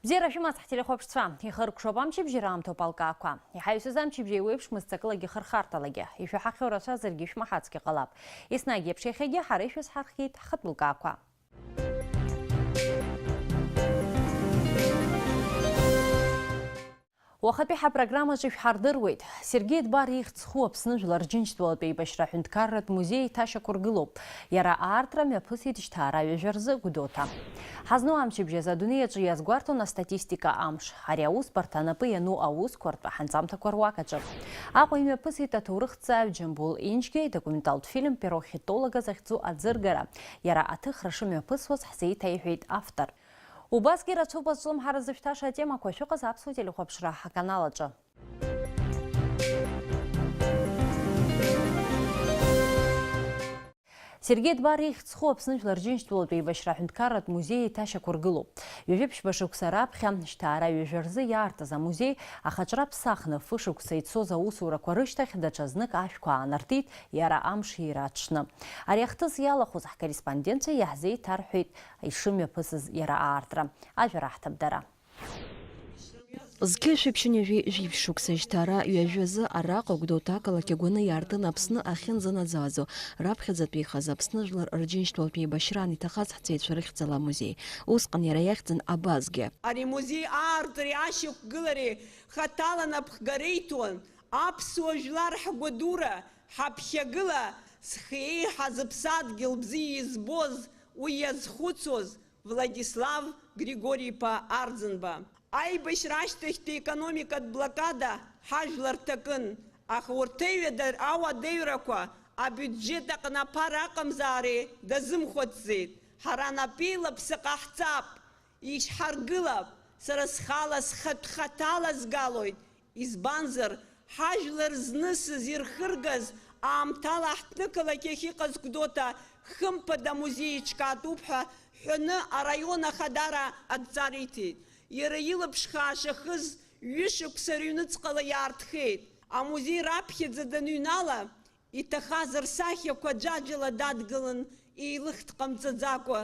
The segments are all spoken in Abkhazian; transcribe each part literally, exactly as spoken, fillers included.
Бзиара шәымаз, ҳтелехәаԥшцәа, ихыркәшоуп амчыбжьара аамҭоуп алкаақәа. Иҳаҩсыз амчыбжьа еиуеиԥшмызт ҵакылагьы хырхарҭалагьы, ишәаҳахьоу рацәазаргьы шәмаҳацгьы ҟалап. Еснагь еиԥш иахьагьы ҳара ишәызҳархиеит ҳхатә лкаақәа. Уахатәи ҳапрограммаҿы ишәҳардыруеит. Сергеи Дбар ихьӡ зху Аԥсны Жәлар Рџьынџьтәылатә еибашьра аҳәынҭқарратә музеи еиҭашьақәыргылоуп. Иара аартра мҩаԥысит жьҭаара ҩажәа рзы Гәдоуҭа. Ҳазну амчыбжь азы адунеи аҿы иазгәарҭон астатистика амш. Ари аусбарҭа анапы иану аусқәа ртәы ҳанҵамҭақәа руак аҿы. Аҟәа имҩаԥысит аҭоурыхҭҵааҩ Џьамбул Инџьгьа идокументалтә фильм «Перо хитолога» захьӡу аӡыргара. Иара аҭыхра шымҩаԥысуаз ҳзеиҭеиҳәеит автор. Убасгьы рацәоуп азҿлымҳара зышәҭаша атемақәа, шәыҟаз аԥсуа телехәаԥшра ҳаканал аҿы. Сергеи Дбар ихьӡ зху Аԥсны Жәлар Рџьынџьтәылатә еибашьра аҳәынҭқарратә музеи еиҭашьақәыргылоуп. Ҩажәи ԥшьба шықәса раԥхьа, жьҭаара ҩажәа рзы иаартыз амузеи ахаҿра ԥсахны, фышықәса ицоз аусурақәа рышьҭахь, даҽазнык ашәқәа аанартит, иара амш иира аҽны. Ари ахҭыс иалахәыз ҳкорреспондентцәа иаҳзеиҭарҳәеит ишымҩаԥысыз иара аартра. Ажәа раҳҭап дара. Зқьышә ԥшьынҩажәи жәиԥшь шықәса жьҭаара ҩажәазы араҟа Гәдоуҭа ақалақь агәаны иаартын Аԥсны ахьынӡанаӡаӡо, раԥхьаӡатәихаз Аԥсны Жәлар Рџьынџьтәылатә еибашьраан иҭахаз ҳҵеицәа рыхьӡала амузеи. Усҟан иара иахьӡын Абазгьы. Ари амузеи аартреи ашьақәгылареи хаҭала напхгара иҭон аԥсуа жәлар ҳгәадура, ҳаԥхьагыла, зхы еиҳаз аԥсадгьыл бзиа избоз, уи иазхәыцуаз, Владислав Григори-иԥа Арӡынба. Аибашьра ашьҭахьтәи аекономикатә блокада ҳажәлар ҭакын, аха урҭ аҩада-, ауадаҩрақәа абиуџьет аҟны аԥара аҟамзаареи дазымхәыцӡеит. Ҳара напеилаԥса ҟаҳҵап, ишҳаргылап, сара схала схатә хаҭа лазгалоит, Избанзар, ҳажәлар знысыз ирхыргаз аамҭала ҳҭнықалақь ахь иҟаз Гәдоуҭа, хымԥада, амузеи еиҿкаатәуп ҳәа ҳәаны араион ахадара адҵа риҭеит. Иара илаԥш хаашахыз ҩышықәса рыҩныҵҟала иаартхеит. Амузеи раԥхьаӡа даныҩнала, иҭахаз рсахьақәа ӡәаӡәала дадгылан, еилых дҟамҵаӡакәа,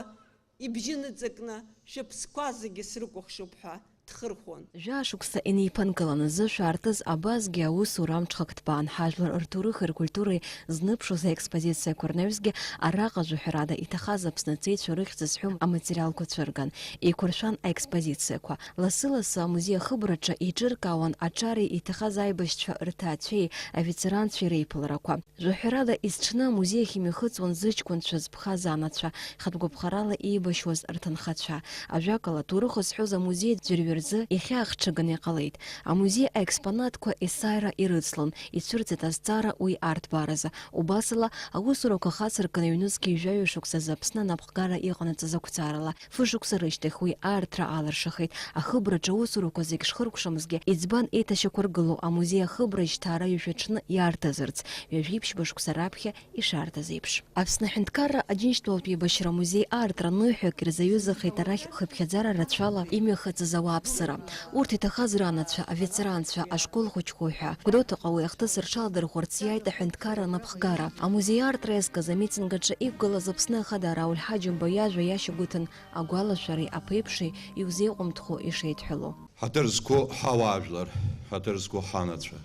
ибжьы ныҵакны, шәыԥсқәа зегьы срыкәыхшоуп ҳәа дхырхәон. Жәаа шықәса инеиԥынкыланы зышә аартыз Абазгьы аусура амҽхак ҭбаан, ҳажәлар рҭоурыхи ркультуреи зныԥшуаз аекспозициақәа рнаҩсгьы араҟа жәаҳәарада иҭахаз Аԥсны аҵеицәа рыхьӡ зҳәом аматериалқәа цәырган, еиқәыршәан аекспозициақәа. Лассы-лассы амузеи ахыбраҿы еиҿыркаауан аҿареи иҭахаз аибашьцәа рҭаацәеи аветеранцәеи реиԥыларақәа. Жәаҳәарада, есҽны амузеи ахь имҩахыҵуан зыҷкәынцәа зԥхаз анацәа, хатә гәаԥхарала еибашьуаз рҭынхацәа. Ажәакала, ҭоурых зҳәоз амузеи ӡәырҩы рзы ихьаахҽыганы иҟалеит. Амузеи аекспонатқәа есааира ирыцлон, ицәырҵит азҵаара уи арҭбааразы. Убасала, аусурақәа хацыркын, ҩнызқьи жәаҩа шықәсазы Аԥсны анапхгара иҟанаҵаз ақәҵарала, фышықәса рышьҭахь уи аартра алыршахеит. Ахыбраҿы аусурақәа зегь шхыркәшамызгьы, иӡбан еиҭашьақәыргылоу амузеи ахыбра жьҭаара ҩажәа ҽны иаартызарц, ҩажәи ԥшьба шықәса раԥхьа ишаартыз еиԥш. Аԥсны аҳәынҭқарра Аџьынџьтәылатә еибашьра амузеи аартра ныҳәак ирзаҩызахеит арахь хыԥхьаӡара рацәала имҩахыҵыз ауааԥсыра. Урҭ иҭахаз ранацәа, аветеранцәа, ашкол хәыҷқәа ҳәа. Гәдоуҭаҟа уи ахҭыс рҽаладырхәырц иааит аҳәынҭқарра анапхгара. Амузеи аартра иазкыз амитинг аҿы иқәгылаз Аԥсны Ахада Рауль Ҳаџьымба иажәа иашьагәыҭан агәалашәареи аԥеиԥши иузеиҟәымҭхо ишеидҳәалоу. Ҳаҭыр зқәу ҳауаажәлар, ҳаҭыр зқәу ҳанацәа,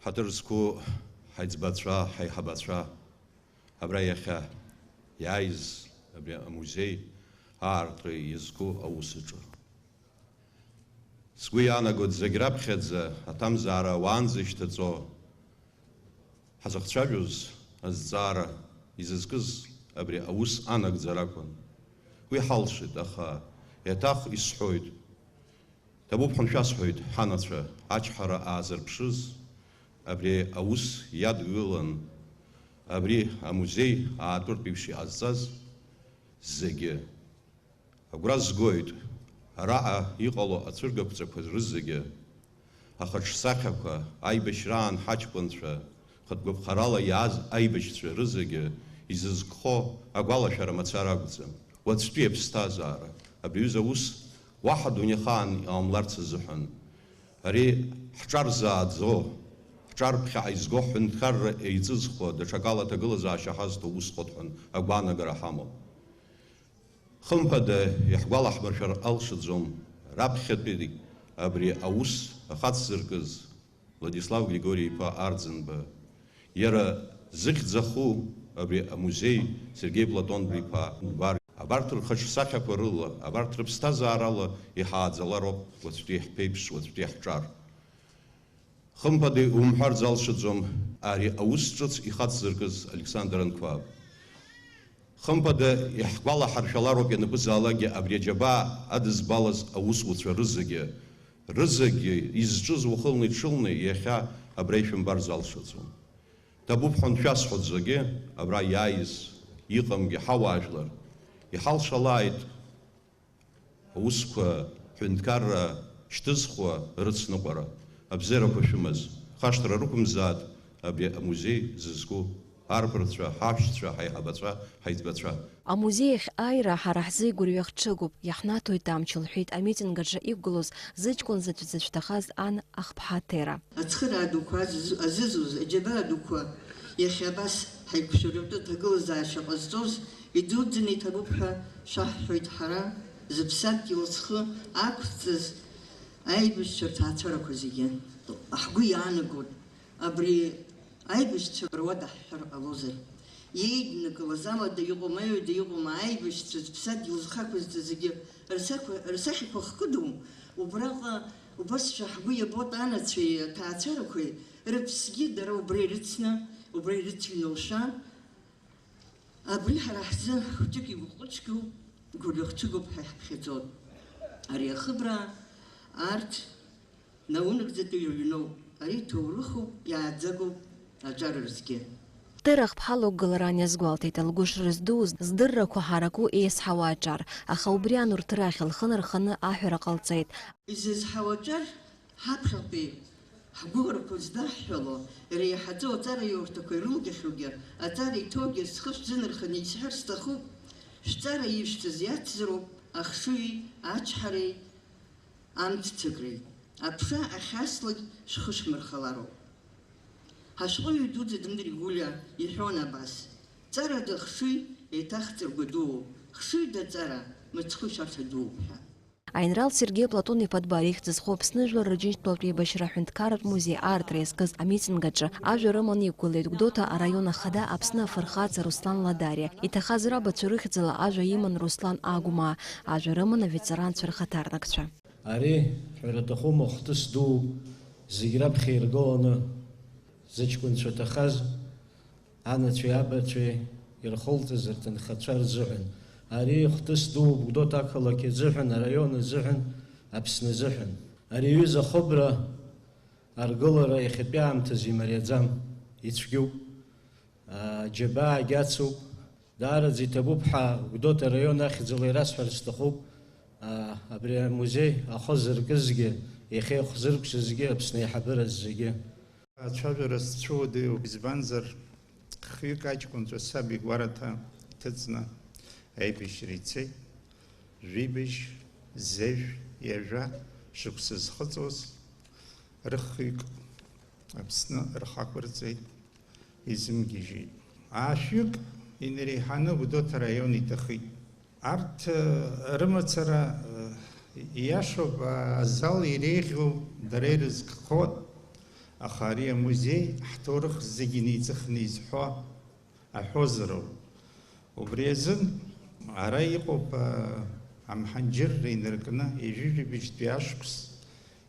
ҳаҭыр зқәу ҳаиҵбацәа, ҳаиҳабацәа, абра иахьа иааиз абри амузеи аартра иазку аус аҿы. Сгәы иаанагоит, зегь раԥхьаӡа аҭамзаара уаанӡа ишьҭаҵо ҳазыхцәажәоз азҵаара изызкыз абри аус анагӡара акәын. Уи ҳалшеит, аха еиҭах исҳәоит. Ҭабуп ҳәа шәасҳәоит, ҳанацәа, ачҳара аазырԥшыз, абри аус иадгылан, абри амузеи аатәыртә еиԥш иҟазҵаз зегьы. Агәра згоит, араҟа иҟало ацәыргақәҵақәа рызегьы, ахаҿсахьақәа, аибашьраан ҳаҷкәынцәа, хатә гәаԥхарала иааз аибашьцәа рызегьы изызкхо агәалашәара мацара акәӡам. Уаҵәтәи аԥсҭазаара, абри аҩыза аус уаҳа дунеихаан иҟамларц азыҳәан, ари ҳҿар зааӡо, ҳҿар ԥхьаҟа изго ҳҳәынҭқарра еиҵызхуа, даҽакала аҭагылазаашьа ҳазҭо усҟоуп ҳәа агәаанагара ҳамоуп. Хымԥада, иаҳгәалаҳмыршәар алшаӡом, Раԥхьатәи абри аус ахацзыркыз Владислав Григори-иԥа Арӡынба, иара зыхьӡ аху абри амузеи Сергеи Платон-иԥа Гәбар, абарҭ рхаҿсахьақәа рыла, абарҭ рыԥсҭазаарала иҳааӡалароуп уаҵәтәи ҳԥеиԥш, уаҵәтәи ҳҿар. Хымԥада иумҳәар залшаӡом ари аус ҿыц ихацзыркыз Александр Анқәаб. Хымԥада иаҳгәалаҳаршәалароуп ианакәызаалакгьы абри аџьабаа адызбалаз аусуцәа рызегьы, рызегьы изҿыз уахынла-ҽынла иахьа абра ишәымбар залшаӡом. Ҭабуп ҳәа аншәасҳәоит зегьы, абра иааиз иҟамгьы ҳауаажәлар, иҳалшалааит. Аусқәа, ҳҳәынҭқарра шьҭызхуа рыцныҟәара, абзиарақәа шәымаз, хашҭра рықәымзааит абри амузеи зызку арԥарцәа, ҳаҳәшьцәа, ҳаиҳабацәа, ҳаиҵбацәа. Амузеи ахь ааира ҳара ҳзы игәырҩа хҽыгуп, иаҳнаҭоит амч, лҳәеит амитинг аҿы иқәгылоз зыҷкәын заҵәы дзышәҭахаз ан Ахԥҳа Ҭера. Ацхыраа дуқәа азыз-, азызуз аџьабаа дуқәа иахьа абас ҳаиқәшәаратәы аҭагылазаашьа ҟазҵоз идуӡӡаны иҭабуп ҳәа шәаҳҳәоит ҳара, зыԥсадгьыл зхы ақәҵаз аибашьцәа рҭаацәарақәа зегьы. Ҳгәы иаанагоит, абри аибашьцәа руада ҳҳәар ҟалозар. Иеиднакылаз алада иҟоума, аҩада иҟоума, аибашьцәа зыԥсадгьыл зхы ақәызҵаз зегьы рсақәа-, рсахьақәа хкыдоу, убраҟа убасшәа ҳгәы иабоит анацәеи аҭаацәарақәеи, рыԥсгьы дара убра ирыцны, убра ирыцыҩналшәа, абри ҳара ҳзы хәҷык игәыҟәыҷгоу гәырҩа хәҷыгоуп ҳәа иҳаԥхьаӡоит. Ари ахыбра арҭ наунагӡатәи рыҩноуп, ари ҭоурыхуп, иааӡагоуп аҿар рзгьы. Тера Ахԥҳа лықәгылара аниазгәалҭеит, лгәы шрыздуз, здыррақәа ҳараку еизҳауа аҿар, аха убри анурҭырахь лхы нарханы аҳәара ҟалҵеит. Изызҳауа аҿар ҳаԥхьатәи ҳгәыӷрақәа здаҳҳәало, иреиҳаӡоу аҵараиурҭақәа ирылгахьоугьы, аҵара иҭоугьы схы шәзынарханы исҳәар сҭахуп, шәҵара ишәҭаз иацзароуп ахшыҩи ачҳареи амццакреи. Аԥша ахьаслак шәхышәмырхалароуп. Ҳашәҟәыҩҩы дуӡӡа Дмитри Гәлиа иҳәон абас, ҵарада хшыҩ еиҭах ҵыргәа дууп, хшыҩда ҵара мыцхәы шәарҭа дууп ҳәа. Аинрал Сергеи Платон-иԥа Дбар ихьӡ зху Аԥсны Жәлар Рџьынџьтәылатә еибашьра аҳәынҭқарратә музеи аартра иазкыз амитинг аҿы ажәа рыманы иқәгылеит Гәдоуҭа араион ахада Аԥсны афырхаҵа Руслан Ладариа. Иҭахаз рабацәа рыхьӡала ажәа иман Руслан Агәмаа, ажәа рыман аветеранцәа рхаҭарнакцәа. Ари, ҳәара аҭахума, хҭыс дууп, зегь раԥхьа иргыланы, зыҷкәынцәа ҭахаз, анацәеи абацәеи ирхылҵыз рҭынхацәа рзыҳәан. Ари хҭыс дууп Гәдоуҭа ақалақь азыҳәан, араион азыҳәан, Аԥсны азыҳәан. Ари аҩыза ахыбра аргылара иахьатәи аамҭазы имариаӡам, ицәгьоуп. Аџьабаагьы ацуп. Даараӡа иҭабуп ҳәа Гәдоуҭа араион ахьӡала ирасҳәарц сҭахуп, аа, абри амузеи ахы зыркызгьы, иахьа ихы зыркәшазгьы Аԥсны аиҳабыра зегьы. Ацәажәара сцәыуадаҩуп, избанзар, хҩык аҷкәынцәа саб игәараҭа иҭыҵны аибашьра ицеит. Жәибжь, зежә, ҩажәа шықәса зхыҵуаз рыхҩык Аԥсны рхы ақәырҵеит. Изымгьежьит. Аашәҩык инареиҳаны Гәдоуҭа араион иҭахеит. Арҭ, э, рымацара, э, ииашоуп, а, азал иреиӷьу дара ирызкхоит, аха ари амузеи ҳҭоурых зегьы неиҵыхны изҳәо аҳәозароуп. Убри азын ара иҟоуп, а, амҳаџьырра инаркны, ҩажәижәибжьтәи ашықәс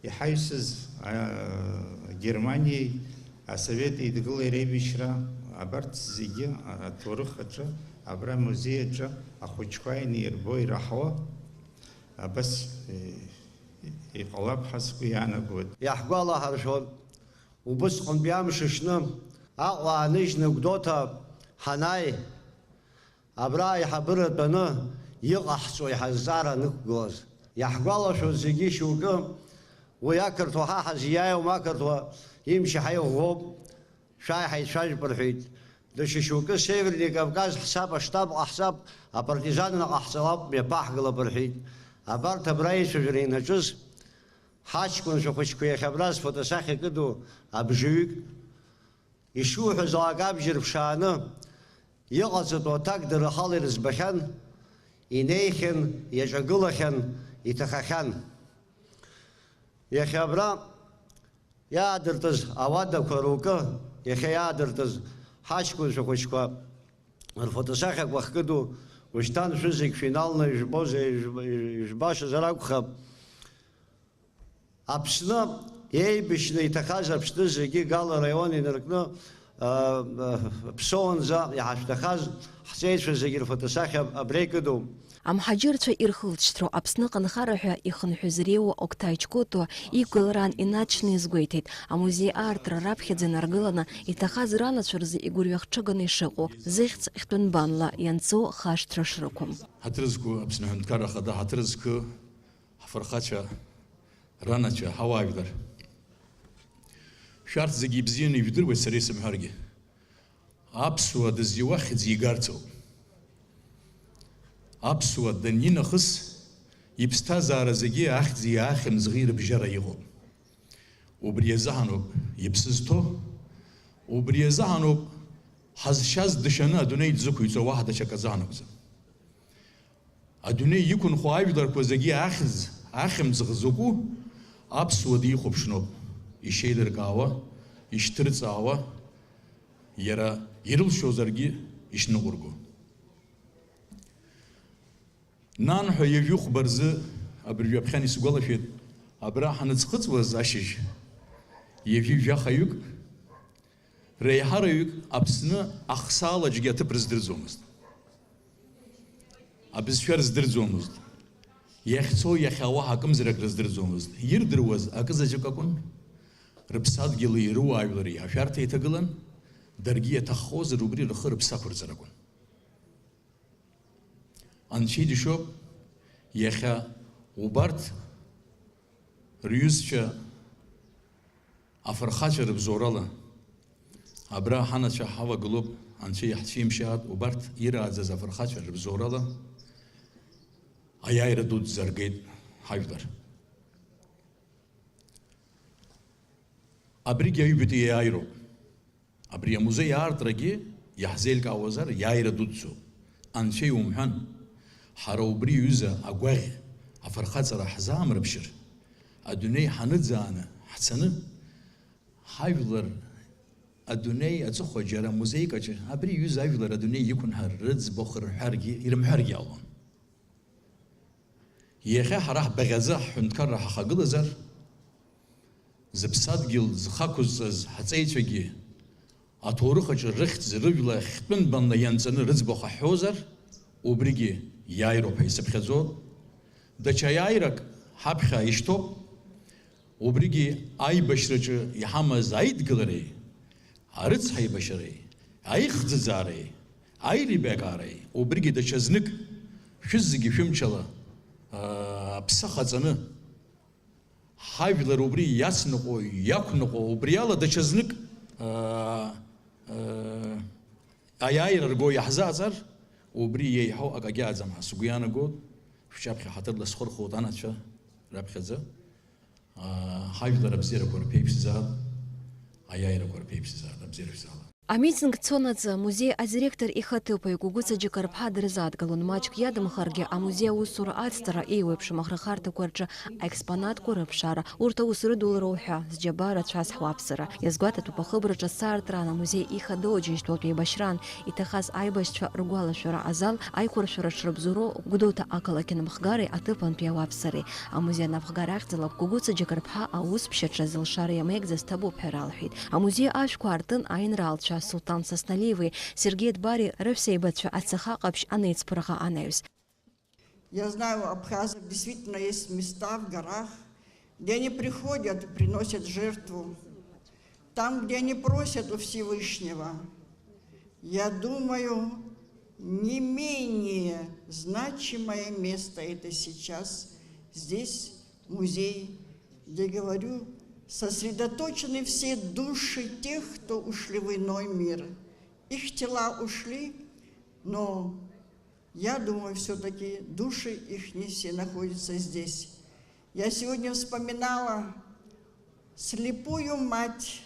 иҳаҩсыз, а, Германиеи Асовет Еидгылеи реибашьра, абарҭ зегьы, а, аҭоурых аҿы абра амузеи аҿы ахәыҷқәа инирбо ираҳауа, абас, е, иҟалап ҳәа сгәы иаанагоит. Иаҳгәалаҳаршәон, убысҟантәи амш шьны, Аҟәа ааныжьны Гәдоуҭа ҳанааи, абра аиҳабыра тәаны иҟаҳҵои ҳазҵаара анықәгылаз? Иаҳгәалашәоит зегьы шьоукы, уи ақырҭуа ҳа ҳазиааиуам, ақырҭуа имч иаҳа иӷәӷәоуп, шәааи ҳаицәажәап рҳәеит. Даҽа шьоукы Северный Кавказ ҳцап, аштаб ҟаҳҵап, апартизанра ҟаҳҵалап, мҩаԥаҳгалап рҳәеит. Абарҭ абра аицәажәара ианаҿыз, ҳаҷкәынцәа хәыҷқәа иахьа абра зфотосахьа кыду абжаҩык, ишуҳәаз ала, акы абџьар ԥшааны иҟаҵатәу аҭак дара рхала ирыӡбахьан, инеихьан, иаҿагылахьан, иҭахахьан. Иахьа абра иаадыртыз ауадақәа рукы, иахьа иаадыртыз ҳаҷкәынцәа хәыҷқәа рфотосахьақәа ахькыду, ушьҭан шәызегь финалны ижәбозар, ижәб-, ижәбашазар акәхап. Аԥсны еибашьны иҭахаз Аԥсны зегьы Гала араион инаркны, а, а, ԥсоунӡа иҳашәҭахаз ҳҵеицәа зегьы рфотосахьа абра икыдуп. Амҳаџьырцәа ирхылҵшьҭроу Аԥсныҟа анхара ҳәа ихынҳәыз Реуа Октай Чкотуа иқәгылараан инаҵшьны иазгәеиҭеит, амузеи аартра раԥхьаӡа инаргыланы иҭахаз ранацәа рзы игәырҩа хҽыганы ишыҟоу, зыхьӡ хьтәы нбанла ианҵоу хашҭра шрықәым. Ҳаҭыр зқәу Аԥсны Аҳәынҭқарра Ахада, ҳаҭыр зқәу ҳфырхацәа, ранацәа, ҳауаажәлар. Шәарҭ зегьы ибзианы ижәдыруеит сара исымҳәаргьы. Аԥсуа дызиуа хьӡ игарц ауп. Аԥсуа данинахыс, иԥсҭазаара зегьы ахьӡи ахьымӡӷи рыбжьара иҟоуп. Убри азыҳәаноуп иԥсы зҭоу, убри азыҳәаноуп ҳазшаз дышаны адунеи дзықәиҵо, уаҳа даҽакы азыҳәан акәӡам. Адунеи иқәынхо ажәларқәа зегьы ахьӡ, ахьымӡӷ закәу, аԥсуа дихәаԥшноуп ишеилыркаауа, ишьҭырҵаауа, иара ирылшозаргьы ишныҟәырго. Нан ҳәа ҩажәи хәба рзы абыржәы аԥхьан исгәалашәеит, абра ҳаныӡхыҵуаз ашьыжь, ҩажәи жәахаҩык, реиҳараҩык Аԥсны ахсаалаҿгьы аҭыԥ рыздырӡомызт. Абызшәа рыздырӡомызт. Иахьцо, иахьаауа акымзарак рыздырӡомызт. Ирдыруаз акызаҵәык акәын. Рыԥсадгьыли рыуаажәлари ашәарҭа еиҭагылан, даргьы иаҭаххозар убри рхы рыԥсы ақәырҵар акәын. Анцәа иџьашьоуп, иахьа убарҭ рҩызцәа афырхацәа рыбзоурала, абра ҳанацәа ҳавагылоуп, Анцәа иаҳцәимшьааит, убарҭ ирааӡаз афырхацәа рыбзоурала аиааира дуӡӡа ргеит ҳажәлар. Абригьы аҩбатәи иааироуп. Абри амузеи аартрагьы иаҳзеилкаауазар, иааира дуӡӡоуп. Анцәа иумҳәан, ҳара убри ҩыза агәаӷь афырхаҵара ҳзаамырԥшыр, адунеи ҳаныӡааны ҳцаны, ҳажәлар адунеи аҵыхәа џьара музеик аҿы абри ҩыза ажәлар адунеи иқәынҳар рыӡбахә рҳәаргьы, ирымҳәаргьы ауан. Иахьа ҳара ҳбаӷьаӡа ҳҳәынҭқарра ҳахагылазар, зыԥсадгьыл зхы ақәызҵаз ҳҵеицәагьы аҭоурых аҿы рыхьӡ рыжәла хьтәы нбанла ианҵаны рыӡбахә ҳҳәозар, убригьы иааироуп ҳәа исыԥхьаӡоит. Даҽа аиааирак ҳаԥхьа ишьҭоуп. Убригьы аибашьраҿы иҳамаз аидгылареи, арыцҳаибашьареи, аихӡыӡаареи, аилибакаареи, убригьы даҽазнык, шәызегьы шәымчала, аа, аԥсы ахаҵаны, ҳажәлар убри иацныҟәо, иақәныҟәо, убриала даҽазнык, аа, аа, аиааира рго иаҳзааӡар, убри иеиҳау акагьы ааӡам ҳәа сгәы иаанагоит. Шәҿаԥхьа ҳаҭыр ласхырхәоит анацәа раԥхьаӡа. Аа, ҳажәлар абзиарақәа рԥеиԥшзаап, аиааирақәа рԥеиԥшзаап, абзиара шәзаалап. Амитинг цонаҵы амузеи адиректор ихаҭыԥуаҩ Гәыгәыца Џьакарԥҳа дрызааҭгалон, маҷк иадамхаргьы, амузеи аусура ацҵара, еиуеиԥшым ахырхарҭақәа рҿы аекспонатқәа рыԥшаара, урҭ аус рыдулароуп ҳәа зџьабаа рацәаз ҳуааԥсыра. Иазгәаҭатәуп, ахыбраҿы асаартраан амузеи ихадоу Аџьынџьтәылатә еибашьраан иҭахаз аибашьцәа ргәалашәара азал аиқәыршәара шрыбзоуроу Гәдоуҭа ақалақь анапхгареи аҭыԥантәи ауааԥсыреи. Амузеи анапхгара ахьӡала Гәыгәыца Џьакарԥҳа аус ԥшьаҿы зылшара иамеигӡаз ҭабуп ҳәа ралҳәеит. Амузеи ашәқәа аартын аинраалцәа Сулҭан Сасналиеви Сергеи Дбари рыҳәсеибацәа ацаха ҟаԥшь анеицԥырӷа анаҩс. Я знаю, у абхазов действительно есть места в горах, где они приходят и приносят жертву. Там, где они просят у Всевышнего. Я думаю, не менее значимое место это сейчас здесь, музей, где, говорю, сосредоточены все души тех, кто ушли в иной мир. Их тела ушли, но я думаю, всё-таки души ихние все находятся здесь. Я сегодня вспоминала слепую мать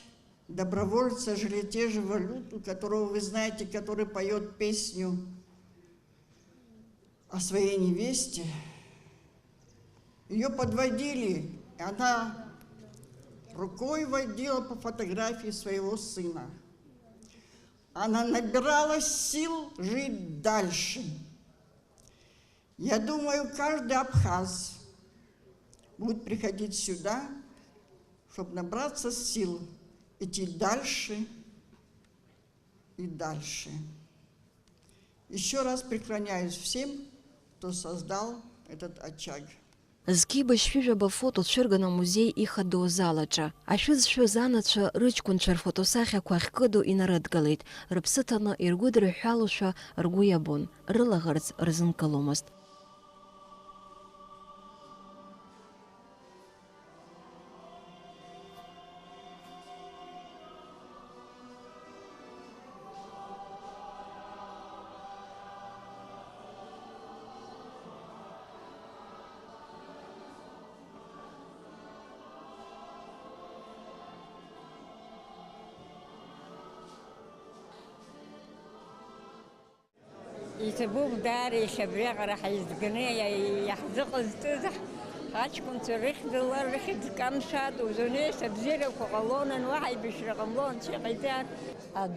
добровольца Желетежева Люту, которого вы знаете, который поёт песню о своей невесте. Её подводили, и она Рукой водила по фотографии своего сына. Она набирала сил жить дальше. Я думаю, каждый абхаз будет приходить сюда, чтобы набраться сил, идти дальше и дальше. Ещё раз преклоняюсь всем, кто создал этот очаг. Зқьи быжьшәи жәаба фото цәырган амузеи ихадоу азал аҿы. Ашәы зшәыз анацәа рыҷкәынцәа рфотосахьақәа ахькыду инарыдгылеит, рыԥсы ҭаны, иргәыдырҳәҳәалошәа ргәы иабон, рылаӷырӡ рзынкыломызт. Иҭабуп даара иахьа абриаҟара ҳаизганы иа-, иаҳзыҟазҵаз аҷкәынцәа рыхьӡала рыхьӡ камшәа, дунеи абзиарақәа ҟалон, уаҳа аибашьра ҟамло анцәа иҟаиҵар.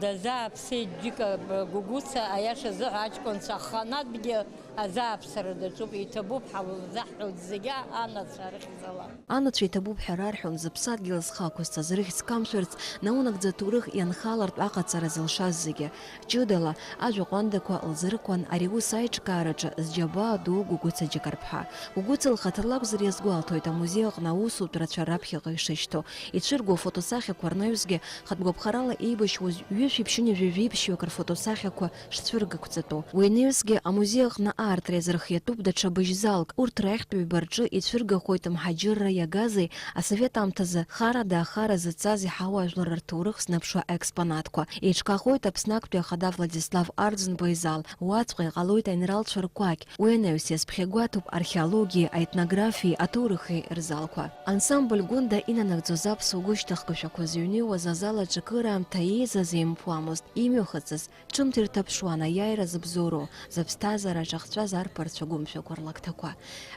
Дазааԥсеит Џьыка Гәыгәыца, аиашазы аҷкәынцәа аханатәгьы азааԥсара даҿуп, иҭабуп ҳәа лзаҳҳәоит зегьы анацәа рыхьӡала. Анацәа иҭабуп ҳәа рарҳәон зыԥсадгьыл зхы ақәызҵаз рыхьӡ камшәарц, наунагӡа аҭоурых ианхалартә аҟаҵара зылшаз зегьы. Ҷыдала, ажәа ҟәандақәа лзыркуан ари аус аиҿкаараҿы зџьабаа ду Гәыгәыца Џьыкарԥҳа. Гәыгәыца лхаҭа лакәзар иазгәалҭоит амузеи аҟны аусутә рацәа раԥхьаҟа ишышьҭоу. Ицәыргоу афотосахьақәа рнаҩсгьы, хатә гәаԥхарала еибашьуаз ҩышәи ԥшьынҩажәи жәибжь шәҩык рфотосахьақәа шцәыргақәҵатәу. Уи анаҩсгьы амузеи аҟны аартра иазырхиатәуп даҽа быжьзалк. Урҭ рахьтә ҩба рҿы ицәыргахоит амҳаџьырра иагази асовет аамҭазы харада ахара зыцази ҳауаажәлар рҭоурых зныԥшуа аекспонатқәа. Еиҿкаахоит Аԥсны актәи ахада Владислав Арӡынба изал. Уаҵәҟьа иҟалоит аинралцәа ркәакь. Уи анаҩс иазԥхьагәаҭоуп археологиеи, аетнографиеи, аҭоурыхи рзалқәа. Ансамбль Гәында инанагӡоз аԥсуа гәышьҭыхгашәақәа зыҩныҩуаз азал аҿы кыраамҭа еизаз еимпуамызт, имҩахыҵыз. Ҽымҭ ирҭаԥшуан аиааира зыбзоуроу, зыԥсҭазаара аҿахҵәаз арԥарцәа гәымшәақәа рлакҭақәа.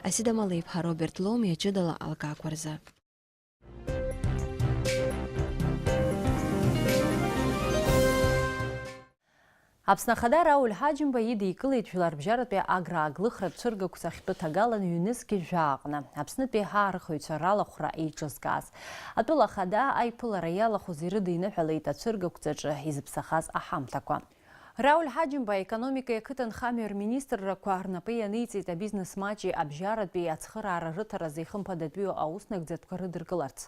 Асида Малеиԥҳа, Роберт Ломиа, ҷыдала алкаақәа рзы. Аԥсны Ахада Рауль Ҳаџьымба идикылеит Жәларбжьаратәи аграа-аглыхратә цәыргақәҵа ахьтәы ҭагалан ҩнызқь жәааҟны, Аԥснытәи ҳаархаҩцәа ралахәра еиҿызкааз. Атәыла Ахада аиԥылара иалахәыз ирыдиныҳәалеит ацәыргақәҵаҿы изыԥсахаз аҳамҭақәа. Рауль Ҳаџьымба аекономикеи ақыҭанхамҩа рминистррақәа рнапы ианиҵеит абизнес маҷи абжьаратәи ацхыраара рыҭаразы ихымԥадатәиу ауснагӡатәқәа рыдыркыларц.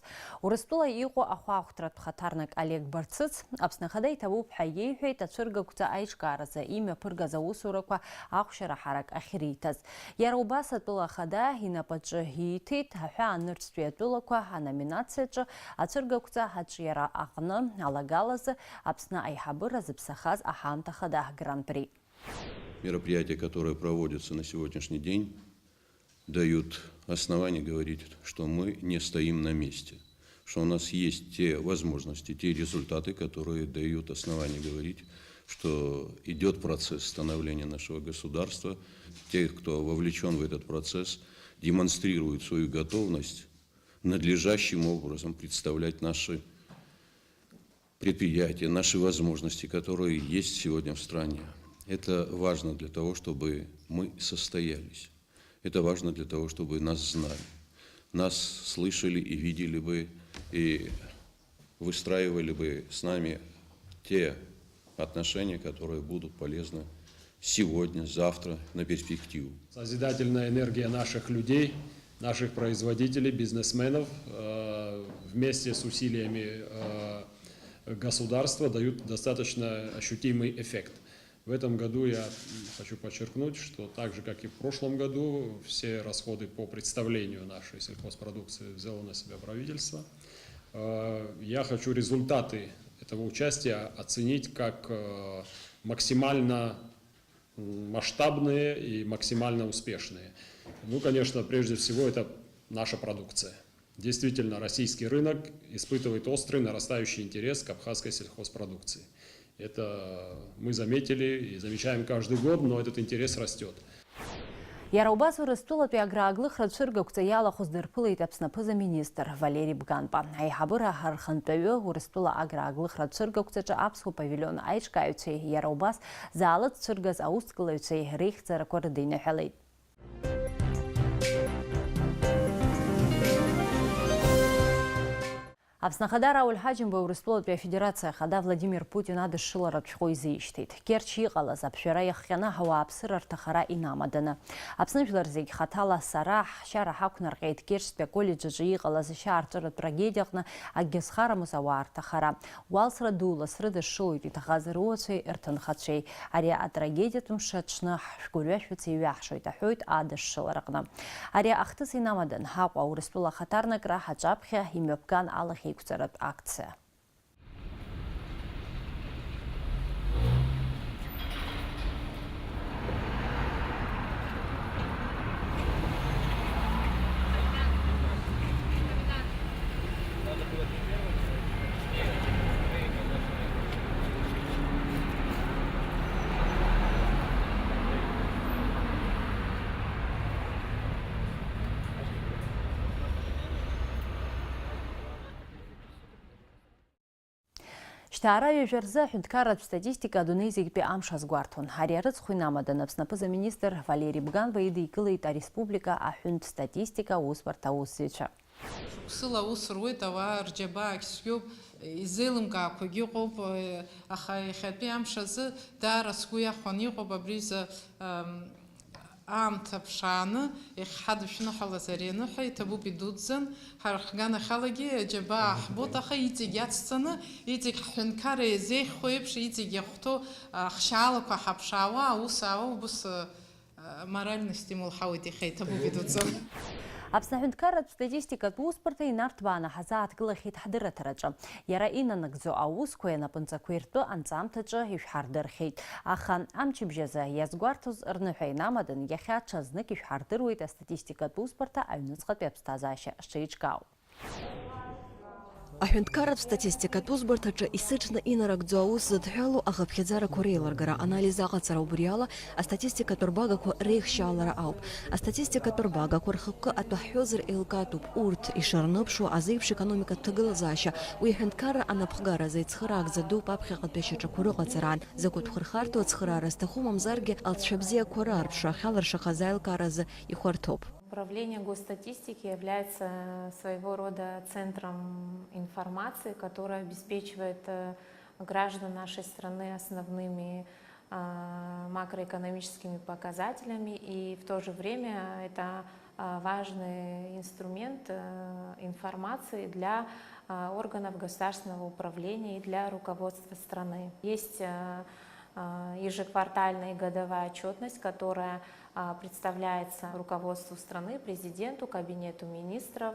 Урыстәыла иҟоу ахәаахәҭратә хаҭарнак Олег Барцыц Аԥсны Ахада иҭабуп ҳәа иеиҳәеит ацәыргақәҵа аиҿкааразы имҩаԥыргаз аусурақәа ахәшьара ҳарак ахьриҭаз. Иара убас атәыла Ахада инапаҿы ииҭеит аҳәаанырцәтәи атәылақәа аноминациаҿы ацәыргақәҵа аҿиара аҟны алагалазы Аԥсны аиҳабыра зыԥсахаз аҳамҭа хада Гран-при. Мероприятия, которые проводятся на сегодняшний день, дают основание говорить, что мы не стоим на месте, что у нас есть те возможности, те результаты, которые дают основание говорить, что идёт процесс становления нашего государства. Те, кто вовлечён в этот процесс, демонстрируют свою готовность надлежащим образом представлять наши предприятия, наши возможности, которые есть сегодня в стране. Это важно для того, чтобы мы состоялись. Это важно для того, чтобы нас знали, нас слышали и видели бы, и выстраивали бы с нами те отношения, которые будут полезны сегодня, завтра, на перспективу. Созидательная энергия наших людей, наших производителей, бизнесменов, э, вместе с усилиями, э, государства дают достаточно ощутимый эффект. В этом году я, м, хочу подчеркнуть, что так же, как и в прошлом году, все расходы по представлению нашей сельхозпродукции взяло на себя правительство. Э, я хочу результаты этого участия оценить как, э, максимально, м, масштабные и максимально успешные. Ну, конечно, прежде всего, это наша продукция. Действительно, российский рынок испытывает острый нарастающий интерес к абхазской сельхозпродукции. Это мы заметили и замечаем каждый год, но этот интерес растёт. Иара убас Урыстәылатәи аграаглыхра цәыргақәҵа иалахәыз дырԥылеит Аԥсны аԥыза-министр Валери Бганба. Аиҳабыра архантәаҩы Урыстәыла аграаглыхра цәыргақәҵаҿы аԥсуа павилион аиҿкааҩцәеи иара убас заала зцәыргаз аусҭгылаҩцәеи реихьӡарақәа рыдиныҳәалеит. Аԥсны Ахада Рауль Ҳаџьымба Урыстәылатәи Афедерациа Ахада Владимир Путин адышшыларатә шәҟәы изишьҭеит. Керчь иҟалаз аԥжәара иахҟьаны ауааԥсыра рҭахара инамаданы. Аԥсны жәлар зегь хаҭала сара ҳшьара ҳақәнарҟьеит Керчьтәи аколлеџь аҿы иҟалаз ашьаарҵәыратә трагедиаҟны акгьы зхарамыз ауаа рҭахара. Уалсра дула срыдышшылоит иҭахаз руацәеи рҭынхацәеи. Ари атрагедиатә мшы аҽны ҳгәырҩашәац иҩаҳшоит, аҳәоит адышшылараҟны. Ари ахҭыс инамадан, Аҟәа Урыстәыла ахаҭарнакра аҿаԥхьа имҩаԥган алахьеиқәҵаратә акциа. Шьҭа ара ҩажәа рзы аҳәынҭқарратә статистика адунеи зегьтәи амш азгәарҭон. Ари арыцхә инамадан Аԥсны аԥыза-министр Валери Бганба идикылеит ареспублика аҳәынтә статистика аусбарҭа аусзуҩцәа. Шықәсыла аус руеит, ауаа рџьабаагь цәгьоуп, изеилымкаақәагьы ыҟоуп, аха иахьатәи амш азы даара сгәы иахәаны иҟоуп абри изы, ам, аамҭа ԥшааны иахьҳадышәныҳәалаз ари аныҳәа иҭабуп идуӡӡан, ҳара ҳганахьалагьы аџьабаа ҳбоит, аха иҵегь иацҵаны, иҵегь ҳҳәынҭқарра иазеиӷьхо еиԥш, иҵегь иахәҭоу ахшьаалақәа ҳаԥшаауа, аус аауа убыс, а, моральный стимул ҳауеит, иахьа иҭабуп идуӡӡан. Аԥсны аҳәынҭқарратә статистикатә усбарҭа инарҭбааны ҳазааҭгылахьеит ҳдырраҭараҿы. Иара инанагӡо аусқәеи анапынҵақәеи ртәы анҵамҭаҿы ишәҳардырхьеит. Аха амчыбжь азы иазгәарҭоз рныҳәа инамадан, иахьа ҽазнык ишәҳардыруеит астатистикатә усбарҭа аҩныҵҟатәи аԥсҭазаашьа шеиҿкаау. Аҳәынҭқарратә статистикатә усбарҭаҿы исыҽны инарыгӡо аус зыдҳәалоу ахыԥхьаӡарақәа реилыргара, анализ аҟаҵара, убри ала астатистикатә рбагақәа реихшьаалара ауп. Астатистикатә рбагақәа рхықәкы атәы ҳҳәозар еилкаатәуп. Урҭ ишырныԥшуа азеиԥш економикатә ҭагылазаашьа, уи аҳәынҭқарра анапхгаразы ицхыраагӡа дууп аԥхьаҟатәи ашьаҿақәа рыҟаҵараан. Закәытә хырхарҭоу ацхыраара зҭаху, мамзаргьы алҵшәа бзиақәа раарԥшра ахьалыршахаз аилкааразы ихәарҭоуп. Управление госстатистики является своего рода центром информации, который обеспечивает, э, граждан нашей страны основными, а, макроэкономическими показателями, и в то же время это, а, важный инструмент, э, информации для, а, органов государственного управления и для руководства страны. Есть, э, а, ежеквартальная и годовая отчетность, которая, а, представляется руководству страны, президенту, кабинету министров,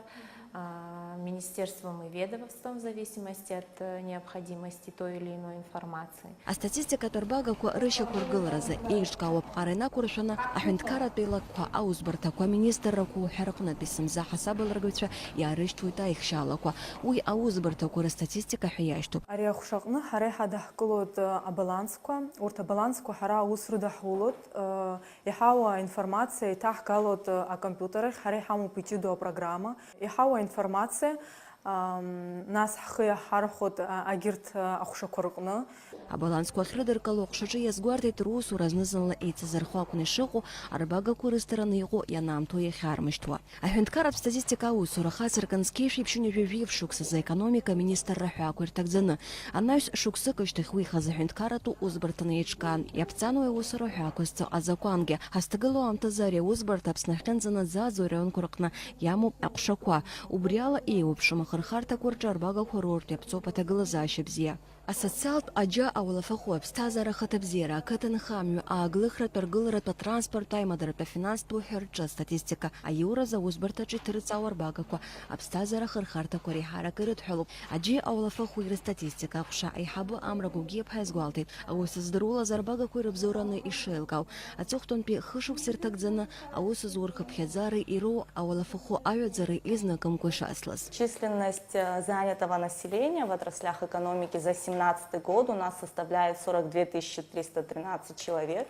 а, министерствам и ведомствам в зависимости от, э, необходимости той или иной информации. Астатистикатә рбагақәа рышьақәыргыларазы еиҿкаау аԥҟара инақәыршәаны, аҳәынҭқарратә еилакқәа, аусбарҭақәа, аминистррақәа уҳәа рҟнытә есымза ҳасабалыргаҩцәа иаарышьҭуеит аихшьаалақәа. Уи аусбарҭақәа рыстатистика ҳәа иашьҭоуп. Ари аҟәшаҟны ҳара иҳадаҳкылоит, э, абалансқәа. Урҭ абалансқәа ҳара аус рыдаҳулоит, э, иҳауа аинформациа иҭаҳгалоит, э, акомпиутер ахь, ҳара иҳамоуп иҷыдоу апрограмма. Иҳауа аинформациа, ам, нас ҳхы иаҳархәоит, а, агьырҭ, а, аҟәшақәа рҟны. Абалансқәа ахьрыдыркыло аҟәшаҿы иазгәарҭеит русура зны-зынла еиҵазырхо акәны ишыҟоу, арбагақәа рысҭараны иҟоу ианаамҭоу иахьармышьҭуа. Аҳәынҭқарратә статистика аусура хацыркын зқьи жәшәи ԥшьынҩажәи жәиԥшь шықәсазы аекономика аминистрра ҳәа ақәирҭагӡаны. Анаҩс шықәсык ашьҭахь уи ихаз аҳәынҭқарратә усбарҭаны еиҿкаан, иаԥҵан уи аусура ҳәа ақәызҵо азакәангьы. Ҳазҭагылоу аамҭазы ари аусбарҭа Аԥсны ахьынӡанаӡааӡо араионқәа рҟны иамоуп аҟәшақәа. Убри ала еиуеиԥшым ахырхарҭақәа рҿы арбагақәа роуртә иаԥҵоуп аҭагылазаашьа бзиа. Асоциалтә аџьа, ауалафахәы, аԥсҭазаара, ахаҭабзиара, ақыҭанхамҩа, ааглыхратә, аргыларатә, атранспорттә, аимадаратә, афинанстә уҳәа рҿы астатистика аиуразы аусбарҭаҿы иҭырҵаау арбагақәа аԥсҭазаара ахырхарҭақәа реиҳарак ирыдҳәалоуп. Аџьеи ауалафахәи рыстатистика аҟәша аиҳабы Амра Гогиаԥҳа иазгәалҭеит, аус здырулаз арбагақәа ирыбзоураны ишеилкаау, аҵыхәтәантәи хышықәса ирҭагӡаны аус зур хыԥхьаӡара ироу ауалафахәы аҩаӡара изныкымкәа ишацлаз. Численность, э, занятого населения в отраслях экономики за семнадцатый год у нас составляет сорок две тысячи триста тринадцать человек.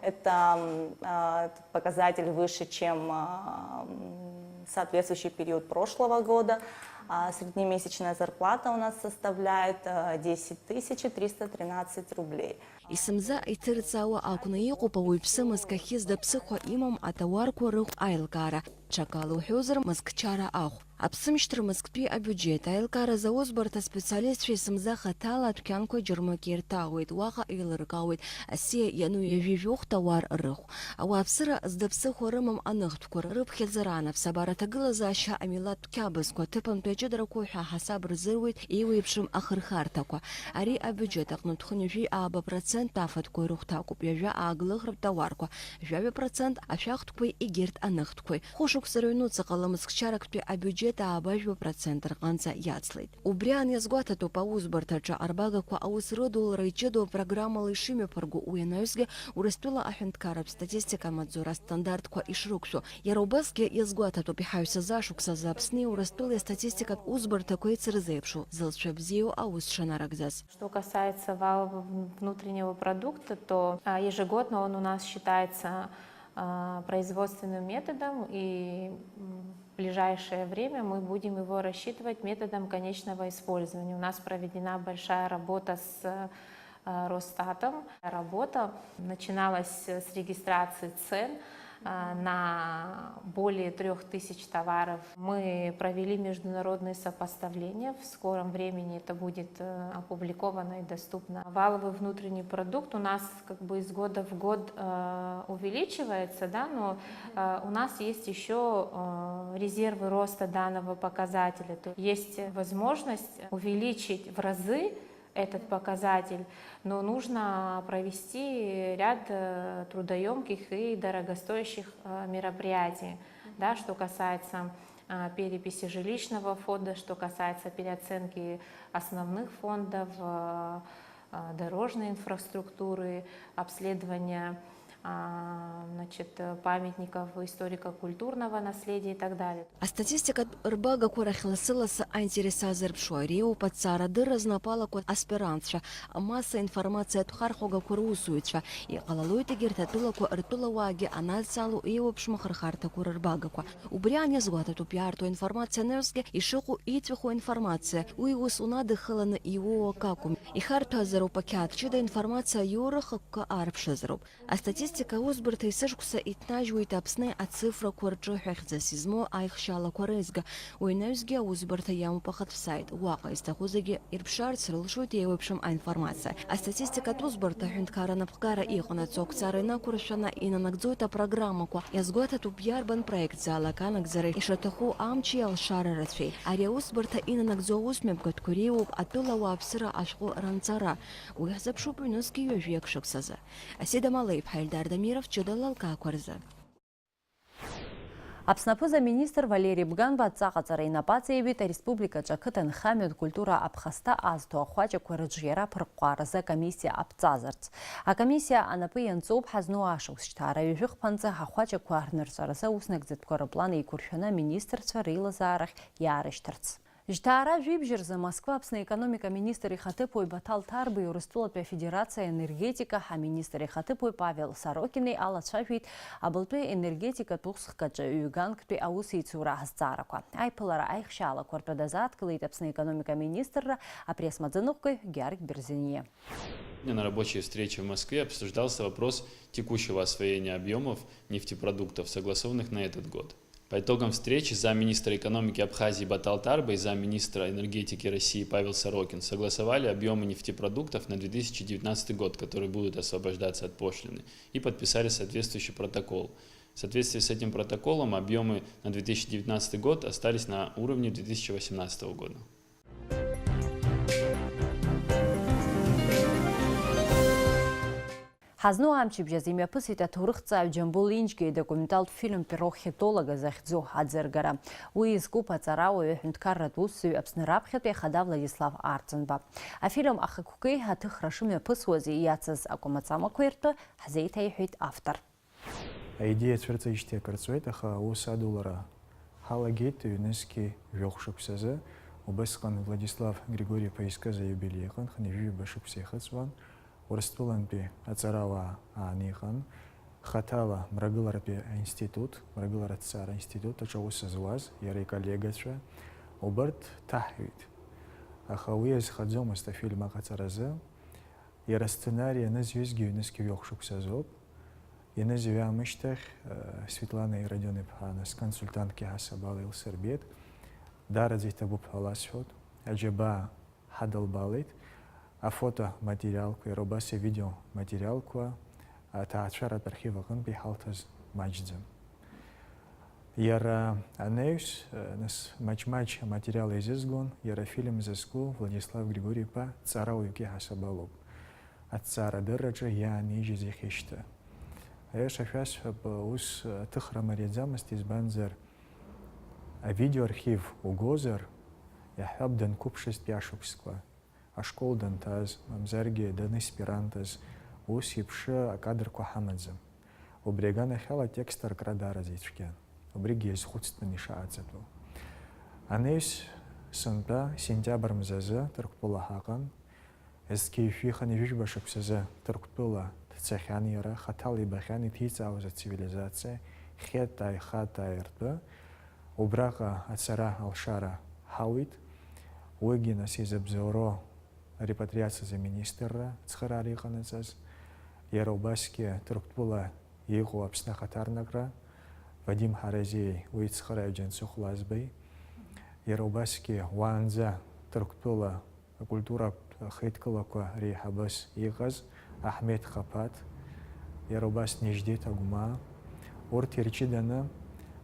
Это м, а, показатель выше, чем а, м, соответствующий период прошлого года. А, Среднемесячная зарплата у нас составляет а, десять тысяч триста тринадцать рублей. Исымза иҭырҵаауа акәны иҟоуп ауаҩԥсы мызкахьы зда ԥсыхәа имам аҭауарқәа рыхә аилкаара. Ҽакала уҳәозар, мызкчара ахә. Аԥсымшьҭра мызктәи абиуџьет аилкааразы аусбарҭа специалистцәа исымза хаҭала адәқьанқәа џьармыкьа ирҭаауеит, уаҟа еилыркаауеит асиа иану ҩажәи жәохә тауар рыхә. Ауааԥсыра зда ԥсыхәа рымам аныхтәқәа рыԥхьаӡара, анаԥсабара, аҭагылазаашьа, амилаҭтә қьабзқәа, аҭыԥантәи аҷыдарақәа ҳәа ҳасаб рзыруеит еиуеиԥшым ахырхарҭақәа. Ари абиуџьет аҟнытә хынҩажәи ааба процент афатәқәа ирыхәҭакуп, ҩажәа ааглыхратә тауарқәа, жәаҩа процент ашәахтәқәеи егьырҭ аныхтәқәеи. Хәышықәса рыҩнуҵҟа ҟала мызкчарактәи абиуџьет ааба жәаба процент рҟынӡа иацлеит. Убри аан иазгәаҭатәуп аусбарҭаҿы арбагақәа аус рыдулара иҷыдоу апрограммала ишымҩаԥырго, уи анаҩсгьы Урыстәыла аҳәынҭқарратә статистика амаҵзура астандартқәа ишрықәшәо. Иара убасгьы иазгәаҭатәуп иҳаҩсыз ашықәсазы Аԥсни Урыстәылеи астатистикатә усбарҭақәа еицырзеиԥшу, зылҵшәа бзиоу аус шанарыгӡаз. Что касается валового внутреннего продукта, то а, ежегодно он у нас считается а, производственным методом, и м, в ближайшее время мы будем его рассчитывать методом конечного использования. У нас проведена большая работа с а, Росстатом. Работа начиналась с регистрации цен а, на более трёх тысяч товаров. Мы провели международные сопоставления. В скором времени это будет э, опубликовано и доступно. Валовый внутренний продукт у нас как бы из года в год э, увеличивается, да, но э, у нас есть еще э, резервы роста данного показателя. То есть возможность увеличить в разы этот показатель, но нужно провести ряд э, трудоемких и дорогостоящих э, мероприятий, да, что касается э, переписи жилищного фонда, что касается переоценки основных фондов, э, э, дорожной инфраструктуры, обследования а, значит, э, памятников историко-культурного наследия и так далее. Астатистикатә рбагақәа рахь лассы-лассы аинтерес азырԥшуа иреиуоуп аҭҵаарадырра знапы алаку аспирантцәа, амасса информациатә хархәагақәа русуҩцәа. Иҟалалоит егьырҭ атәылақәа ртәылауаагьы анадҵаало еиуеиԥшым ахырхарҭақәа рырбагақәа. Убри аан иазгәаҭатәуп иаарту аинформациа анаҩсгьы ишыҟоу иҵәаху аинформациа, уи ус унадыххыланы иуоу акы акәым. Ихарҭәаазароуп ақьаад ҷыда информациа аиура хықәкы аарԥшызароуп. Астатистика аусбарҭа есышықәса иҭнажьуеит Аԥсны ацифрақәа рҿы ҳәа хьӡыс измоу аихшьалақәа реизга. Уи анаҩсгьы аусбарҭа иамоуп ахатә саит. Уаҟа изҭаху зегьы ирԥшаарц рылшоит еиуеиԥшым аинформациа. Астатистикатә усбарҭа аҳәынҭқарра анапхгара иҟанаҵо ақәҵара инақәыршәаны инанагӡоит апрограммақәа. Иазгәаҭатәуп иарбан проектзаалак анагӡара ишаҭаху амчи алшара рацәеи. Ари аусбарҭа инанагӡо аусмҩаԥгатәқәа иреиуоуп атәыла ауааԥсыра ашәҟәы ранҵара. Уи ҳзыԥшуп ҩнызқьи ҩажәи ак шықәсазы. Асида Малеиԥҳа, Ельдар Дамиров, ҷыдала алкаақәа рзы. Аԥсны аԥыза-министр Валери Бганба адҵаҟаҵара инапы аҵеиҩит ареспубликаҿы ақыҭанхамҩатә культура аԥхасҭа азҭо ахәаҷақәа рыҿиара аԥырҟәҟәааразы акомиссиа аԥҵазарц. Акомиссиа анапы ианҵоуп ҳазну ашықәс жьҭаара ҩажәи хԥа анҵы ахәаҷақәа рнырҵәаразы аус нагӡатәқәа рыплан еиқәыршәаны аминистрцәа реилазаарахь иаарышьҭырц. Жьҭаара жәибжь рзы Москва Аԥсны аекономика аминистр ихаҭыԥуаҩ Баҭал Ҭарбеи Урыстәылатәи Афедерациа аенергетика аминистр ихаҭыԥуаҩ Павел Сорокини алацәажәеит абылтәи аенергетикатә усхкаҿы ҩганктәи аусеицура азҵаарақәа. Аиԥылара аихшьаалақәа ртәы дазааҭгылеит Аԥсны аекономика аминистрра апресс-маӡаныҟәгаҩ Георг Берзиниа. На рабочей встрече в Москве обсуждался вопрос текущего освоения объемов нефтепродуктов, согласованных на этот год. По итогам встречи замминистра экономики Абхазии Батал Тарба и замминистра энергетики России Павел Сорокин согласовали объемы нефтепродуктов на две тысячи девятнадцатый год, которые будут освобождаться от пошлины, и подписали соответствующий протокол. В соответствии с этим протоколом объемы на две тысячи девятнадцатый год остались на уровне две тысячи восемнадцатого года. Ҳазну амчыбжь азы имҩаԥысит аҭоурыхҭҵааҩ Џьамбул Инџьгиа идокументалтә фильм Перо Хетолога захьӡу аӡыргара. Уи изкуп аҵарауаҩы, аҳәынҭқарратә усзуҩ, Аԥсны раԥхьатәи ахада Владислав Арӡынба. Афильм ахықәкы аҭыхра шымҩаԥысуаз иацыз акәамаҵамақәеи ртәы ҳзеиҭеиҳәеит автор. Аидеиа цәырҵижьҭеи акыр ҵуеит, аха аус адулара ҳалагеит ҩнызқьи жәохә шықәсазы. Убысҟан Владислав Григори-иԥа изкыз аиубилеи аҟынтә хынҩажәи ҩба шықәса ихыҵуан. Урыстәылантәи аҵарауаа ааниҟан. Хаҭала Мрагыларатәи аинститут, Мрагыларатә ҭҵаара аинститут аҿы аус зуаз иара иколлегацәа, убарҭ ҭаҳҩит. Аха уи иазхаӡомызт афильм аҟаҵаразы. Иара асценари анызҩызгьы ҩнызқь ҩажәа шықәсазоуп. Ианызҩа аамышьҭахь, э, Светлана Иродион-иԥҳа нас консультантк иаҳасабала илсырбеит. Даараӡа иҭабуп ҳәа ласҳәоит. Аџьабаа ҳадылбалеит. Афотоматериалқәа, иара убас авидеоматериалқәа аҭаацәаратә архив аҟынтә иҳалҭаз маҷӡам. Иара анаҩс, нас, маҷ-маҷ аматериал еизызгон, иара афильм зызку Владислав Григори-иԥа ҵарауаҩык иаҳасабалоуп. Аҭҵаарадырраҿы иаанижьыз иахьышьҭа. Аиаша шәасҳәап, ус аҭыхра мариаӡамызт, избанзар, авидеоархив угозар, иаҳҳәап, данқәыԥшызтәи ашықәсқәа, ашкол данҭаз, мамзаргьы данаспирантыз, ус еиԥш акадрқәа ҳамаӡам. Убри аганахьала атекст аркра даараӡа ицәгьан. Убригьы иазхәыцтәын ишааӡатәу. Анаҩс сынтәа, сентиабр мзазы Ҭырқәтәыла ҳаҟан. Зқьи жәшәи хынҩажәижәба шықәсазы Ҭырқәтәыла дцахьан иара, хаҭала ибахьан иҭиҵаауаз ацивилизациа, хьатааи хатааи ртәы. Убраҟа ацара алшара ҳауит. Уигьы, нас, изыбзоуроу арепатриациазы аминистрра ацхыраара иҟанаҵаз. Иара убасгьы Ҭырқәтәыла иҟоу Аԥсны ахаҭарнакра, Вадим Ҳаразиеи уи ицхырааҩ Џьансыхә Лазбеи. Иара убасгьы уаанӡа Ҭырқәтәыла акультуратә хеидкылақәа реиҳабыс иҟаз Аҳмеҭ Хаԥаҭ, иара убас Неждеҭ Агәмаа, урҭ ирҷыданы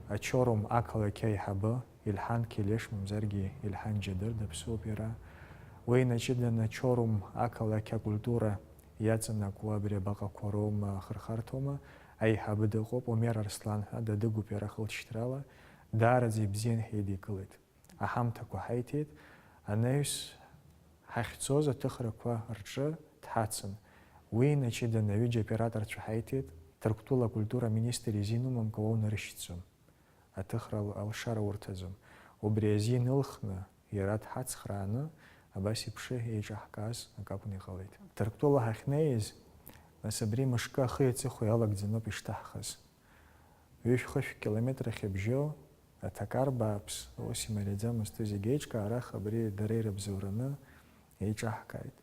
Ачорум ақалақь аиҳабы Ильҳан Келеш, мамзаргьы Ильҳан Џьадыр, даԥсуоуп иара, уи инаҷыданы Чорум ақалақь акультура иаҵанакуа абри абаҟақәа роума, ахырхарҭоума, аиҳабы дыҟоуп, Омер Арслан ҳәа дадыгуп иара хылҵшьҭрала, даараӡа ибзиан ҳидикылеит. Аҳамҭақәа ҳаиҭеит, анаҩс ҳахьцоз аҭыхрақәа рҿы дҳацын. Уи инаҷыданы ҩыџьа операторцәа ҳаиҭеит, Ҭырқәтәыла акультура аминистр изинумамка уа унарышьҭӡом. Аҭыхра ал-, алшара урҭаӡом. Убри азин ылхны, иара дҳацхрааны, абас еиԥш еиҿаҳкааз акы акәны иҟалеит. Ҭырқәтәыла ҳахьнеиз, нас абри мышкы ахи аҵыхәеи алагӡаноуп ишҭаҳхыз. Ҩышә-хышә километр ахьыбжьоу аҭакар бааԥс, ус имариаӡамызт, уи зегь еиҿкаа, арахь абри дара ирыбзоураны еиҿаҳкааит.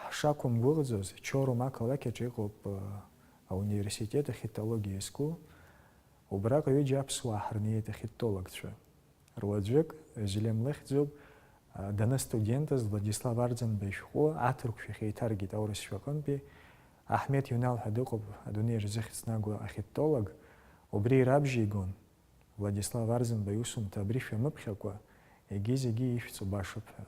Ҳшақәымгәыӷӡоз, Чорум ақалақь аҿы иҟоуп, э, ауниверситет ахитологиа иазку. Убраҟа ҩыџьа аԥсуаа ҳарнеит, ахитологцәа. Руаӡәык, Зелем лыхьӡуп, а, даныстудентыз Владислав Арӡынба ишәҟәы аҭырқәшәахь еиҭаргеит аурысшәа аҟынтәи. Аҳмеҭ Иунал ҳәа дыҟоуп, адунеи рзыхьӡнагоу ахитолог, убри ирабжьеигон, Владислав Арӡынба иусумҭа абри шәамыԥхьакәа, егьи-зегьы ишәҵо башоуп ҳәа.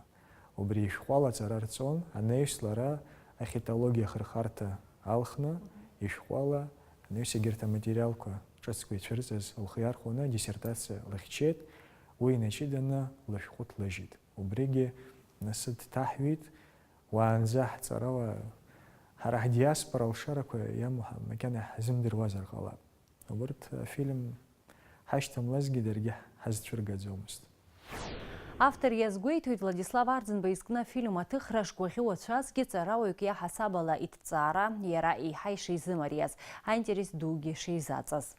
Убри ишәҟәала аҵара рҵон, анаҩс лара ахитологиа ахырхарҭа алхны, ишәҟәала, анаҩс егьырҭ аматериалқәа ҿыцқәа ицәырҵыз лхы иархәаны адиссертациа лыхьчеит, уи инаҷыданы лышәҟәы ҭлыжьит. Убригьы нас дҭаҳҩит, уаанӡа ҳҵарауаа, ҳара ҳдиаспора алшарақәа иамоу ҳа-, макьана иаҳзымдыруазар ҟалап. Убырҭ афильм ҳашьҭамлазгьы даргьы ҳазцәыргаӡомызт. Автор иазгәеиҭоит, Владислав Арӡынба изкны афильм аҭыхра шгәаӷьуа цәазгьы ҵарауаҩык иаҳасаб ала иҭҵаара иара еиҳа ишизымариаз, аинтерес дугьы шизаҵаз.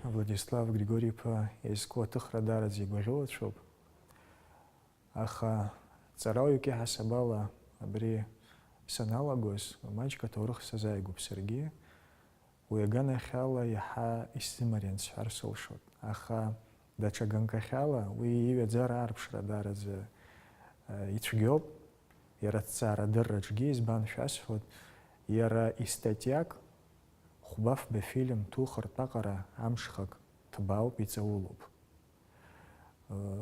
Владислав Григори-иԥа иазку аҭыхра даараӡа игәаӷьуацәоуп, аха ҵарауаҩык иаҳасаб ала абри саналагоз, маҷк аҭоурых сазааигәоуп саргьы. Уи аганахьала иаҳа исзымариан сҳәар сылшоит. Аха даҽа ганкахьала уи иҩаӡара аарԥшра даараӡа, э, ицәгьоуп. Иара аҭҵаарадырраҿгьы, избан шәасҳәоит, иара истатиак хәба-фба фильм ҭухыртә аҟара амҽхак ҭбаауп, иҵаулоуп.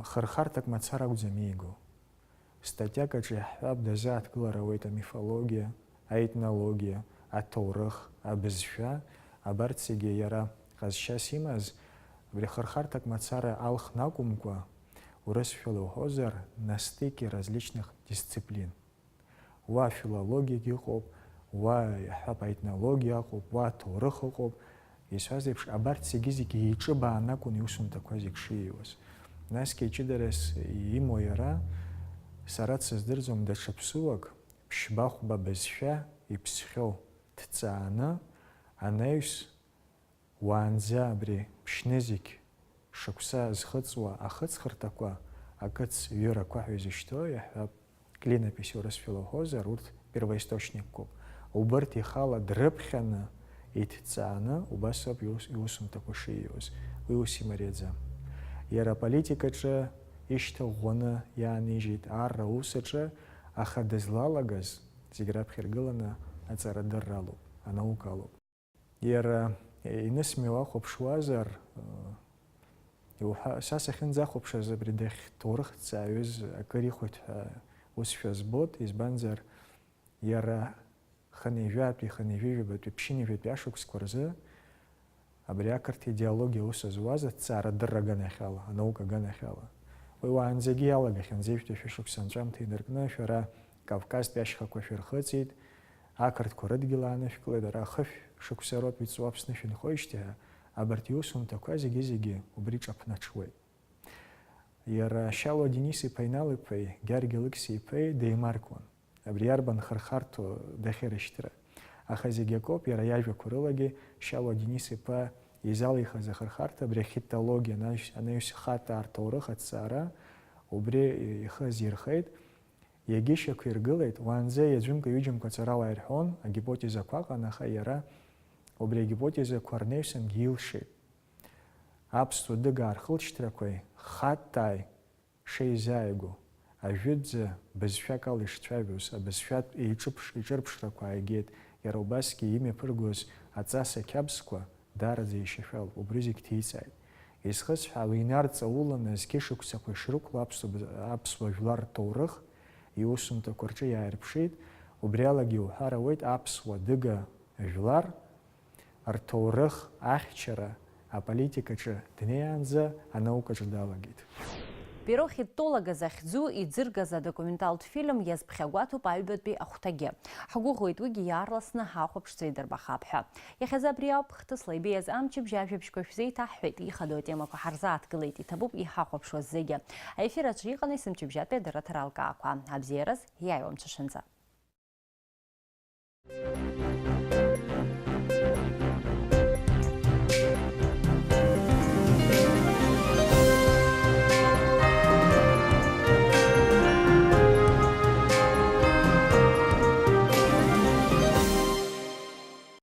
Хырхарҭак мацара акәӡам ииго. Статиак аҿы иаҳҳәап, дазааҭгылар ауеит амифологиа, аетнологиа, аҭоурых, абызшәа, абарҭ зегьы иара ҟазшьас имаз, абри хырхарҭак мацара алхны акәымкәа, урысшәала уҳәозар, на стыке различных дисциплин. Уа афилологиагьы ыҟоуп, уа, иаҳҳәап, аетнологиа ыҟоуп, уа аҭоурых ыҟоуп. Исҳәаз еиԥш, абарҭ зегьы-зегьы еиҿыбаан акәын иусумҭақәа зегь шииуаз. Насгьы ҷыдарас имоу иара, сара дсыздырӡом, даҽа ԥсуак, ԥшьба-хәба бызшәа иԥсхьоу дҵааны, Анаҩс, уаанӡа абри ԥшьнызқь шықәса зхыҵуа ахыҵхырҭақәа, акыц ҩырақәа ҳәа изышьҭоу, иаҳҳәап, клинопись урысшәала уҳәозар, урҭ первоисточникқәоуп. Убырҭ ихала дрыԥхьаны, иҭҵааны, убас ауп иус-, иусумҭақәа шииуз. Уи ус имариаӡам. Иара аполитикаҿы ишьҭыӷәӷәаны иаанижьит, арра аус аҿы, аха дызлалагаз зегь раԥхьа иргыланы аҵарадырра алоуп, анаука алоуп. Иара, е, инысмҩа уахәаԥшуазар, э, иуҳәа-, са сахьынӡахәаԥшуаз абри дахьҭоурыхҭҵааҩыз акыр ихәеит ҳәа усшәа збоит, избанзар, иара хынҩажәатәи, хынҩажәижәабатәи, ԥшьынҩажәатәи ашықәсқәа рзы абри ақырҭ идеологиа аус зуаз аҭҵаарадырра аганахьала, анаука аганахьала. Уи уаанӡагьы иалагахьан, зежәтәи шәышықәса анҵәамҭа инаркны шәара Кавказтәи ашьхақәа шәырхыҵит, ақырҭқәа рыдгьыл аанышәкылеит, ара хышә шықәса роуп иҵуа Аԥсны шәынхоижьҭеи ҳәа, абарҭ иусумҭақәа зегьы-зегьы убри ҿаԥнаҽуеит. Иара Шьалуа Денис-иԥа Инал-иԥеи Гьаргь Алықьса-иԥеи деимаркуан. Абри иарбан хырхарҭоу дахьырышьҭра? Аха зегь акоуп, иара иажәақәа рылагьы Шьалуа Денис-иԥа изалихыз ахырхарҭа, абри ахитологиа анаҩс-, анаҩс хатаа рҭоурых аҭҵаара, убри ихы азирхеит. Иагьышьақәиргылеит, уаанӡа иаӡәымкәа-ҩыџьамкәа аҵарауаа ирҳәон, агипотезақәа ыҟан, аха иара убри агипотезақәа рнаҩсангьы илшеит. Аԥсуа дыгаа рхылҵшьҭрақәеи хаттааи шеизааигәоу, ажәытәӡа бызшәак ала ишцәажәоз, абызшәатә еиҿыԥш-, еиҿырԥшрақәа ааигеит, иара убасгьы имҩаԥыргоз аҵас ақьабзқәа даараӡа ишьашәалоуп, убри зегь ҭиҵааит. Изхысҳәаауа инарҵауланы зқьышықәсақәа ишрықәло аԥсуа б-, аԥсуа жәлар рҭоурых иусумҭақәа рҿы иааирԥшит, убри алагьы иуҳәар ауеит аԥсуа дыга жәлар рҭоурых ахьчара аполитикаҿы днеиаанӡа анаукаҿы далагеит. Перо хитолога захьӡу иӡыргаз адокументалтә фильм иазԥхьагәаҭоуп аҩбатәи ахәҭагьы. Ҳгәыӷуеит уигьы иаарласны ҳахәаԥшцәа идырбахап ҳәа. Иахьазы абри ауп хҭысла ибеиаз амчыбжь ажәабжьқәа шәзеиҭаҳҳәеит, ихадоу атемақәа ҳарзааҭгылеит, иҭабуп иҳахәаԥшуаз зегьы. Аефир аҿы иҟан есымчыбжьатәи адырраҭара алкаақәа. Абзиараз, иааиуа амҽышанӡа.